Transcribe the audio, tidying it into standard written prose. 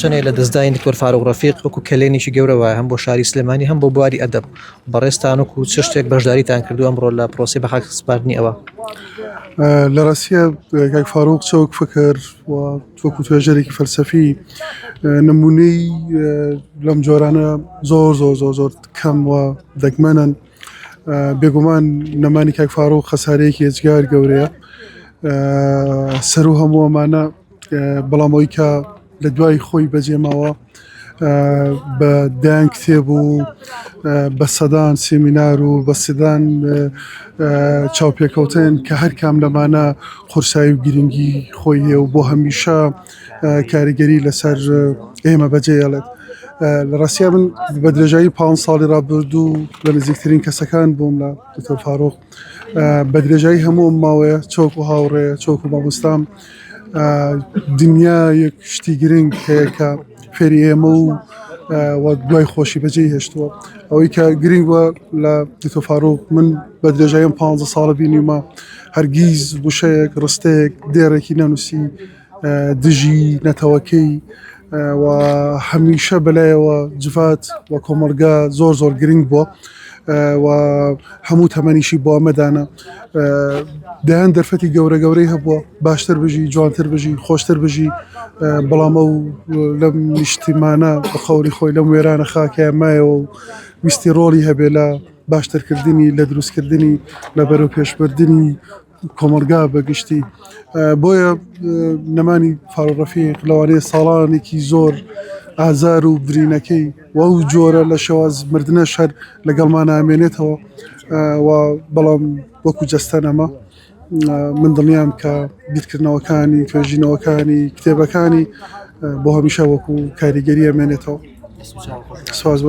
چەندێ لە دەستدانی دکتۆر فاروق ڕەفیق وەکو کەلێنێکی گەورە وایە هەم بۆ شاری سلێمانی هەم بۆ بواری ئەدەب بەڕێزتان وەکو چ شتێک بەشداریتان کردو ئەمڕۆ لە پرۆسەی بەخاک سپاردنی ئەوە؟ لە ڕاستیە کاک فاروق چ وەک فکر و وەکو توێژەرێکی فەلسەفی نمونەی لەم جۆرانە زۆر زۆر زۆر زۆر کەم و دەگمەنن بێگومان نەمانی کاک فاروق خەسارەیەکی ئێجگار گەورەیە سەرو هەموو ئەمانە بەڵام ئەوی کە لە دوای خۆی بەجێماوە بە دەیان کتێب و بە سەدان سیمینار و بە سەدان چاوپێکەوتن کە هەر کام لەمانە قورسایی و گرنگی خۆی هەیە و بۆ هەمیشە کاریگەری لەسەر ئێمە بەجێڵێت. لە ڕاستیا من بە درێژایی پ ساڵی ڕابردوو لە نزیکترین کەسەکان بووم لە دکتۆر فاروق بە درێژایی هەموو ئەم ماوەیە چۆک و هاوڕێ چۆک و مامۆستام دنیا یەک شتی گرنگ هەیە کە فێری ئێمە و و دوای خۆشی بەجێی هێشتووە ئەوەی کە گرنگ بووە لە دکتۆر فاروق من بە درێژایی ئەم 15 ساڵە بینیومە هەرگیز وشەیەک ڕستەیەک دێڕێکی نەنووسی دژی نەتەوەکەی و هەمیشە بەلایەوە جڤات و کۆمەڵگا زۆر زۆر گرنگ بووە و هەموو تەمەنیشی بۆ ئەمەدانە دەیان دەرفەتی گەورە گەورەی هەبووە باشتر بژی جوانتر بژی خۆشتر بژی بەڵام ئەو لەم نیشتیمانە بە قەولی خۆی لەم وێرانە خاکەیە مایەوە و ویستی ڕۆڵی هەبێ لە باشترکردنی لە دروستکردنی لە بەرەو پێشبردننی کۆمەڵگا بە گشتی بۆیە نەمانی فاروق ڕەفیق لەوانەیە ساڵانێکی زۆر ئازار و برینەکەی و ئەو جۆرە لە شێواز مردنەش هەر لەگەڵمان ئامێنێتەوە و بەڵام وەکو جەستە نەما من دڵنیام کە بیرکردنەوەکانی توێژینەوەکانی کتێبەکانی بۆ هەمیشە وەکو کاریگەری ئەمێنێتەوە سواز.